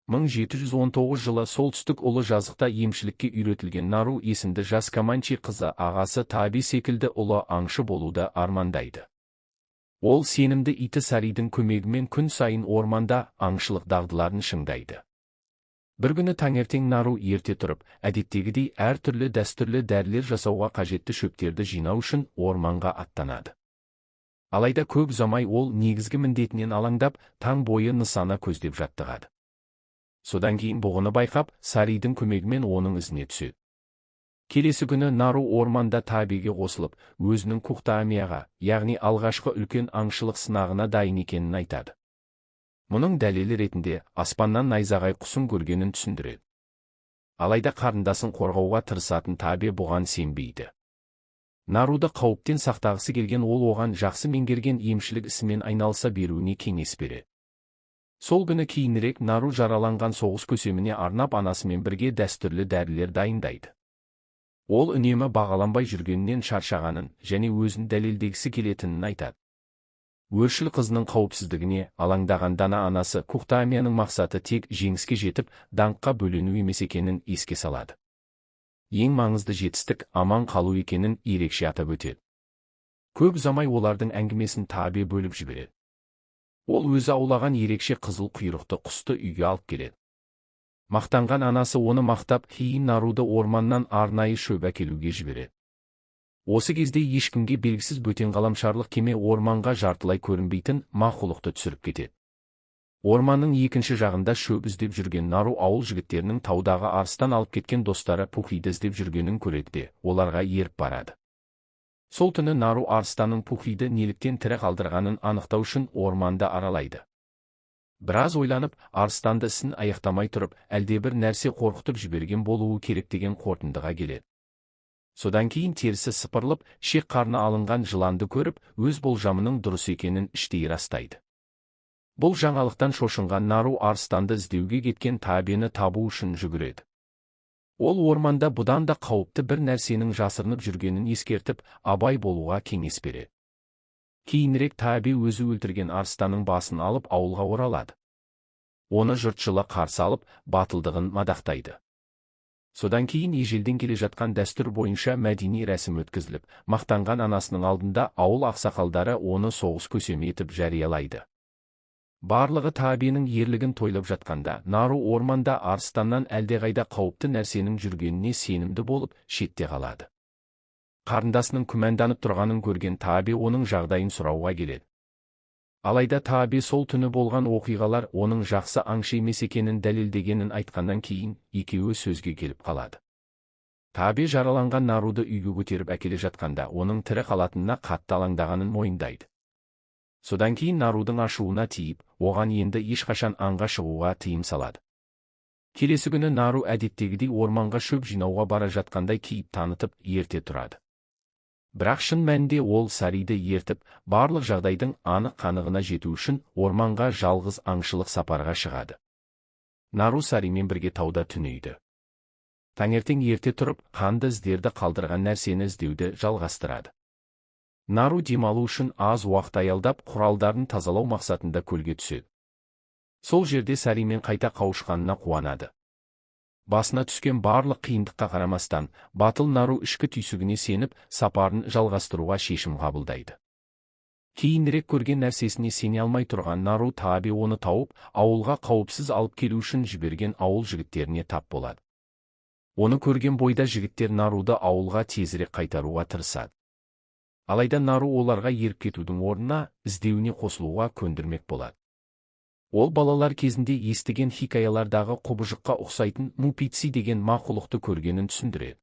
1719 жылы солтүстік ұлы жазықта емшілікке үйретілген Нару есімді жас команчи қызы ағасы Тааби секілді ұлы аңшы болуды армандайды. Ол сенімді иті Саридің көмегімен күн сайын орманда аңшылық дағдыларын шыңдайды. Бір күні таңертең Нару ерте тұрып, әдеттегідей әртүрлі дәстүрлі дәрілер жасауға қажетті шөптерді жинау үшін орманға аттанады. Алайда көп ұзамай ол негізгі міндетінен алаңдап, таң бойы нысана көздеп жаттығады. Содан кейін бұғыны байқап, Саридің көмегімен оның ізіне түседі. Келесі күні Нару орманда Таабиге қосылып, өзінің Кухтаамияға, яғни алғашқы үлкен аңшылық сынағына дайын екенін айтады. Мұның дәлелі ретінде аспаннан найзағай құсын көргенін түсіндіреді. Алайда қарындасын қорғауға тырысатын Таабе бұған сенбейді. Наруды қауіптен сақтағысы келген ол оған жақсы меңгерген емшілік ісімен айналыса беруіне кеңес береді. Сол күні кейінірек Нару жараланған соғыс көсеміне арнап анасымен бірге дәстүрлі дәрілер дайындайды. Ол үнемі бағаланбай жүргенінен шаршағанын және өзін дәлелдегісі келетінін айтады. Өршіл қызының қауіпсіздігіне алаңдаған дана анасы Кухтаамияның мақсаты тек жеңіске жетіп, даңққа бөлену емес екенін еске салады. Ең маңызды жетістік аман қалу екенін ерекше атап өтеді. Көп ұзамай олардың әңгімесін Таабе бөліп жібереді. Ол өзі аулаған ерекше қызыл құйрықты құсты үйге алып келеді. Мақтанған анасы оны мақтап, кейін Наруды орманнан арнайы шөп әкелуге жібереді. Осы кезде ешкімге белгісіз бөтен ғаламшарлық кеме орманға жартылай көрінбейтін мақұлықты түсіріп кетеді. Орманның екінші жағында шөп іздеп жүрген Нару ауыл жігіттерінің таудағы арыстан алып кеткен достары Пухиді іздеп жүргенін көреді де, оларға еріп барады. Сол түні Нару арыстанның Пухиді неліктен тірі қалдырғанын анықтау үшін орманды аралайды. Біраз ойланып, арыстанды ісін аяқтамай тұрып, әлдебір нәрсе қорқытып жіберген болуы керек деген қорытындыға келеді. Содан кейін терісі сыпырылып, шек қарны алынған жыланды көріп, өз болжамының дұрыс екенін іштей растайды. Бұл жаңалықтан шошынған Нару арыстанды іздеуге кеткен Таабені табу үшін жүгіреді. Ол орманда бұдан да қауіпті бір нәрсенің жасырынып жүргенін ескертіп, абай болуға кеңес береді. Кейінірек Таабе өзі өлтірген арыстанның басын алып ауылға оралады. Оны жұртшылық қарсы алып, батылдығын мадақтайды. Содан кейін ежелден келе жатқан дәстүр бойынша мәдени рәсім өткізіліп, мақтанған анасының алдында ауыл ақсақалдары оны соғыс көсемі етіп жариялайды. Барлығы Таабенің ерлігін тойлап жатқанда, Нару орманда арыстаннан әлдеқайда қауіпті нәрсенің жүргеніне сенімді болып, шетте қалады. Қарындасының күмәнданып тұрғанын көрген Таабе оның жағдайын сұрауға келеді. Алайда Таабе сол түні болған оқиғалар оның жақсы аңшы емес екенін дәлелдегенін айтқаннан кейін екеуі сөзге келіп қалады. Таабе жараланған Наруды үйге көтеріп әкеле жатқанда оның тірі қалатынына қатты алаңдағанын мойындайды. Содан кейін Нарудың ашуына тиіп, оған енді ешқашан аңға шығуға тыйым салады. Келесі күні Нару әдеттегідей орманға шөп жинауға бара жатқандай кейіп танытып ерте тұрады. Бірақ шын мәнінде ол Сариді ертіп, барлық жағдайдың анық-қанығына жету үшін орманға жалғыз аңшылық сапарға шығады. Нару Саримен бірге тауда түнейді. Таңертең ерте тұрып, қанды іздерді қалдырған нәрсені іздеуді жалғастырады. Нару демалу үшін аз уақыт аялдап, құралдарын тазалау мақсатында көлге түседі. Сол жерде Саримен қайта қауышқанына қуанады. Басына түскен барлық қиындыққа қарамастан, батыл Нару ішкі түйсігіне сеніп, сапарын жалғастыруға шешім қабылдайды. Кейінірек көрген нәрсесіне сене алмай тұрған Нару Таабе оны тауып, ауылға қауіпсіз алып келу үшін жіберген ауыл жігіттеріне тап болады. Оны көрген бойда жігіттер Наруды ауылға тезірек қайтаруға тырысады. Алайда Нару оларға еріп кетудің орнына іздеуіне қосылуға көндірмек болады. Ол балалар кезінде естіген хикаялардағы құбыжыққа ұқсайтын Мупитси деген мақұлықты көргенін түсіндіреді.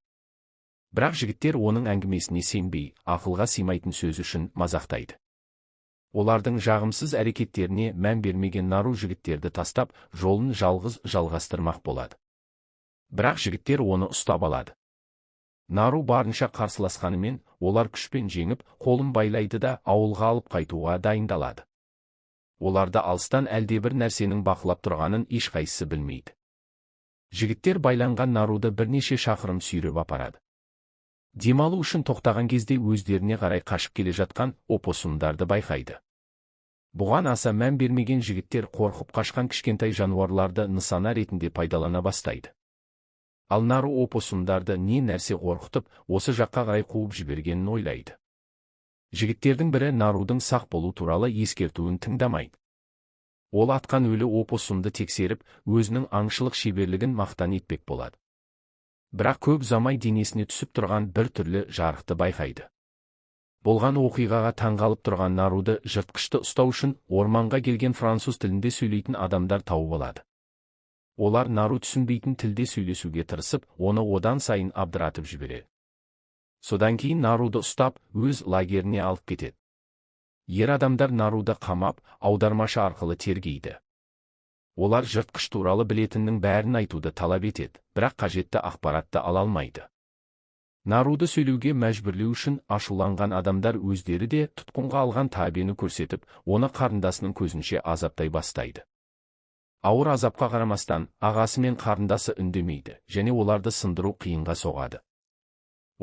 Бірақ жігіттер оның әңгімесіне сенбей, ақылға сыймайтын сөз үшін мазақтайды. Олардың жағымсыз әрекеттеріне мән бермеген Нару жігіттерді тастап, жолын жалғыз жалғастырмақ болады. Бірақ жігіттер оны ұстап алады. Нару барынша қарсыласқанымен, олар күшпен жеңіп, қолын байлайды да ауылға алып қайтуға дайындалады. Оларды алыстан әлдебір нәрсенің бақылап тұрғанын ешқайсысы білмейді. Жігіттер байланған Наруды бірнеше шақырым сүйреп апарады. Демалу үшін тоқтаған кезде өздеріне қарай қашып келе жатқан опоссумдарды байқайды. Бұған аса мән бермеген жігіттер қорқып қашқан кішкентай жануарларды нысана ретінде пайдалана бастайды. Ал Нару опоссумдарды не нәрсе қорқытып, осы жаққа қарай қуып жібергенін ойлайды. Жігіттердің бірі Нарудың сақ болу туралы ескертуін тыңдамайды. Ол атқан өлі опоссумды тексеріп, өзінің аңшылық шеберлігін мақтан етпек болады. Бірақ көп ұзамай денесіне түсіп тұрған бір түрлі жарықты байқайды. Болған оқиғаға таңғалып тұрған Наруды жыртқышты ұстау үшін орманға келген француз тілінде сөйлейтін адамдар тауып алады. Олар Нару түсінбейтін тілде сөйлесуге тырысып, оны одан сайын абдыратып жібереді. Содан кейін Наруды ұстап, өз лагеріне алып кетеді. Ер адамдар Наруды қамап, аудармашы арқылы тергейді. Олар жыртқыш туралы білетіннің бәрін айтуды талап етеді, бірақ қажетті ақпаратты ала алмайды. Наруды сөйлеуге мәжбүрлеу үшін ашуланған адамдар өздері де тұтқынға алған Таабені көрсетіп, оны қарындасының көзінше азаптай бастайды. Ауыр азапқа қарамастан, ағасы мен қарындасы үндемейді және оларды сындыру қиынға соғады.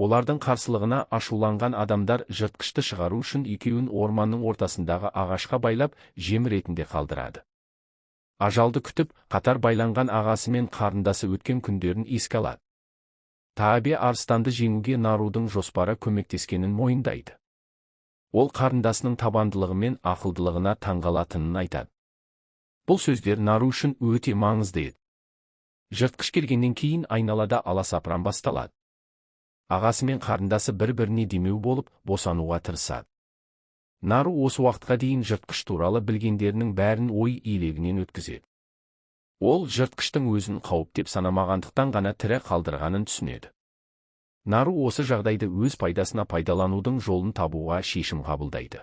Олардың қарсылығына ашуланған адамдар жыртқышты шығару үшін екеуін орманның ортасындағы ағашқа байлап, жем ретінде қалдырады. Ажалды күтіп, қатар байланған ағасы мен қарындасы өткен күндерін еске алады. Таабе арыстанды жеңуге Нарудың жоспары көмектескенін мойындайды. Ол қарындасының табандылығы мен ақылдылығына таңғалатынын айтады. Бұл сөздер Нару үшін өте маңызды еді. Жыртқыш келгеннен кейін айналада аласапыран басталады. Ағасы мен қарындасы бір-біріне демеу болып, босануға тырысады. Нару осы уақытқа дейін жыртқыш туралы білгендерінің бәрін ой елегінен өткізеді. Ол жыртқыштың өзін қауіп деп санамағандықтан ғана тірі қалдырғанын түсінеді. Нару осы жағдайды өз пайдасына пайдаланудың жолын табуға шешім қабылдайды.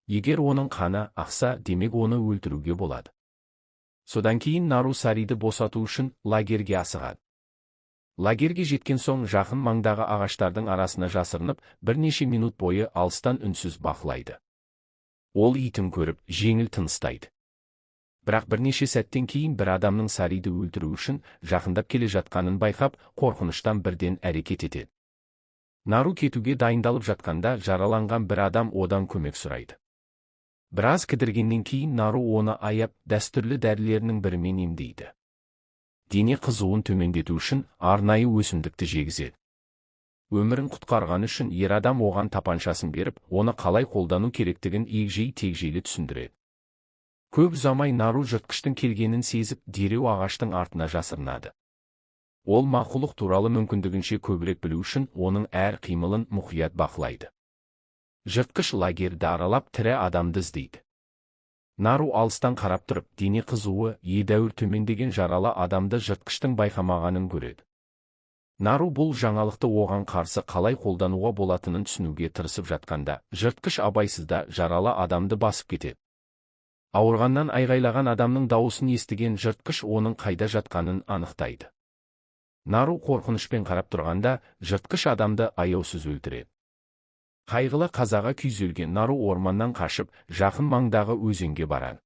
Егер оның қаны ақса, демек оны өлтіруге болады. Содан кейін Нару Сариді босату үшін лагерге асығады. Лагерге жеткен соң жақын маңдағы ағаштардың арасына жасырынып, бірнеше минут бойы алыстан үнсіз бақылайды. Ол итін көріп, жеңіл тыныстайды. Бірақ бірнеше сәттен кейін бір адамның Сариді өлтіру үшін жақындап келе жатқанын байқап, қорқыныштан бірден әрекет етеді. Нару кетуге дайындалып жатқанда жараланған бір адам одан көмек сұрайды. Біраз кідіргеннен кейін Нару оны аяп, дәстүрлі дәрілерінің бірімен емдейді. Дене қызуын төмендету үшін арнайы өсімдікті жегізеді. Өмірін құтқарған үшін ер адам оған тапаншасын беріп, оны қалай қолдану керектігін егжей-тегжейлі түсіндіреді. Көп ұзамай Нару жыртқыштың келгенін сезіп, дереу ағаштың артына жасырынады. Ол мақұлық туралы мүмкіндігінше көбірек білу үшін оның әр қимылын мұқият бақылайды. Жыртқыш лагерді аралап тірі адамды іздейді. Нару алыстан қарап тұрып, дене қызуы едәуір төмендеген жаралы адамды жыртқыштың байқамағанын көреді. Нару бұл жаңалықты оған қарсы қалай қолдануға болатынын түсінуге тырысып жатқанда, жыртқыш абайсызда жаралы адамды басып кетеді. Ауырғаннан айғайлаған адамның дауысын естіген жыртқыш оның қайда жатқанын анықтайды. Нару қорқынышпен қарап тұрғанда, жыртқыш адамды аяусыз өлтіреді. Қайғылы қазаға күйзелген Нару орманнан қашып, жақын маңдағы өзенге барады.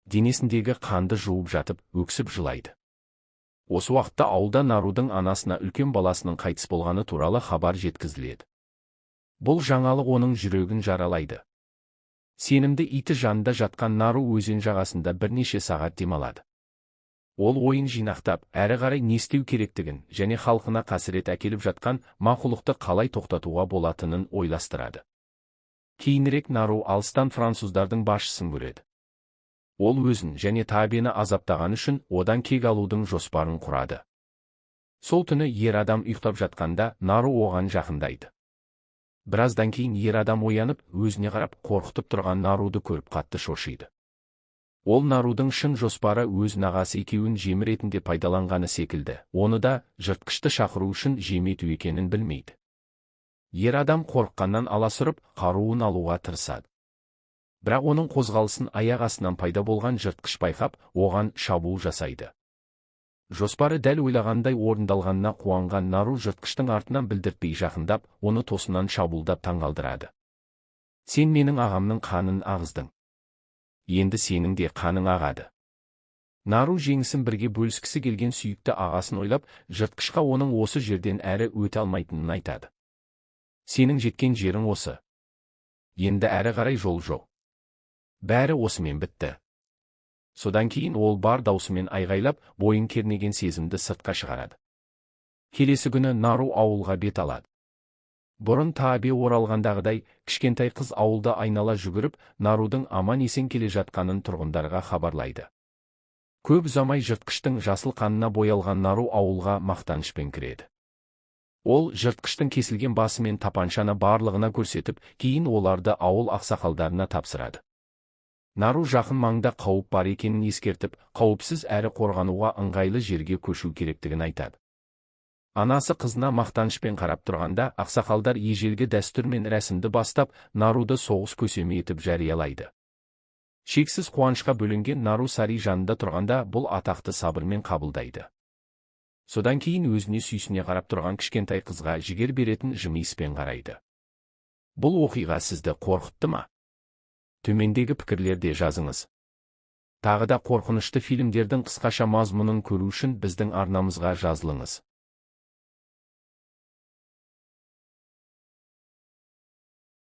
Денесіндегі қанды жуып жатып, өксіп жылайды. Осы уақытта ауылда Нарудың анасына үлкен баласының қайтыс болғаны туралы хабар жеткізіледі. Бұл жаңалық оның жүрегін жаралайды. Сенімді иті жанында жатқан Нару өзен жағасында бірнеше сағат демалады. Ол ойын жинақтап, әрі қарай не істеу керектігін және халқына қасірет әкеліп жатқан мақұлықты қалай тоқтатуға болатынын ойластырады. Кейінірек Нару алыстан француздардың басшысын көреді. Ол өзін және Таабені азаптаған үшін одан кек алудың жоспарын құрады. Сол түні ер адам ұйықтап жатқанда Нару оған жақындайды. Біраздан кейін ер адам оянып, өзіне қарап қорқытып тұрған Наруды көріп қатты шошиды. Ол Нарудың шын жоспары өз ағасы екеуін жем ретінде пайдаланғаны секілді, оны да жыртқышты шақыру үшін жем ету екенін білмейді. Ер адам қорыққаннан аласұрып, қаруын алуға тырысады. Бірақ оның қозғалысын аяқ астынан пайда болған жыртқыш байқап, оған шабуыл жасайды. Жоспары дәл ойлағандай орындалғанына қуанған Нару жыртқыштың артынан білдіртпей жақындап, оны тосыннан шабуылдап таңғалдырады. Сен менің ағамның қанын ағыздың. Енді сенің де қаның ағады. Нару жеңісін бірге бөліскісі келген сүйікті ағасын ойлап, жыртқышқа оның осы жерден әрі өте алмайтынын айтады. Сенің жеткен жерің осы. Енді әрі қарай жол жоқ. Бәрі осымен бітті. Содан кейін ол бар даусымен айғайлап, бойын кернеген сезімді сыртқа шығарады. Келесі күні Нару ауылға бет алады. Бұрын Тааби оралғандағыдай, кішкентай қыз ауылды айнала жүгіріп, Нарудың аман-есен келе жатқанын тұрғындарға хабарлайды. Көп ұзамай жыртқыштың жасыл қанына боялған Нару ауылға мақтанышпен кіреді. Ол жыртқыштың кесілген басы мен тапаншаны барлығына көрсетіп, кейін оларды ауыл ақсақалдарына тапсырады. Нару жақын маңда қауіп бар екенін ескертіп, қауіпсіз әрі қорғануға ыңғайлы жерге көшу керектігін айтады. Анасы қызына мақтанышпен қарап тұрғанда, ақсақалдар ежелгі дәстүр мен рәсімді бастап, Наруды соғыс көсемі етіп жариялайды. Шексіз қуанышқа бөленген Нару Сари жанында тұрғанда бұл атақты сабырмен қабылдайды. Содан кейін өзіне сүйсіне қарап тұрған кішкентай қызға жігер беретін жымиыспен қарайды. Бұл оқиға сізді қорқытты ма? Төмендегі пікірлерде жазыңыз. Тағы да қорқынышты фильмдердің қысқаша мазмұнын көру үшін біздің арнамызға жазылыңыз.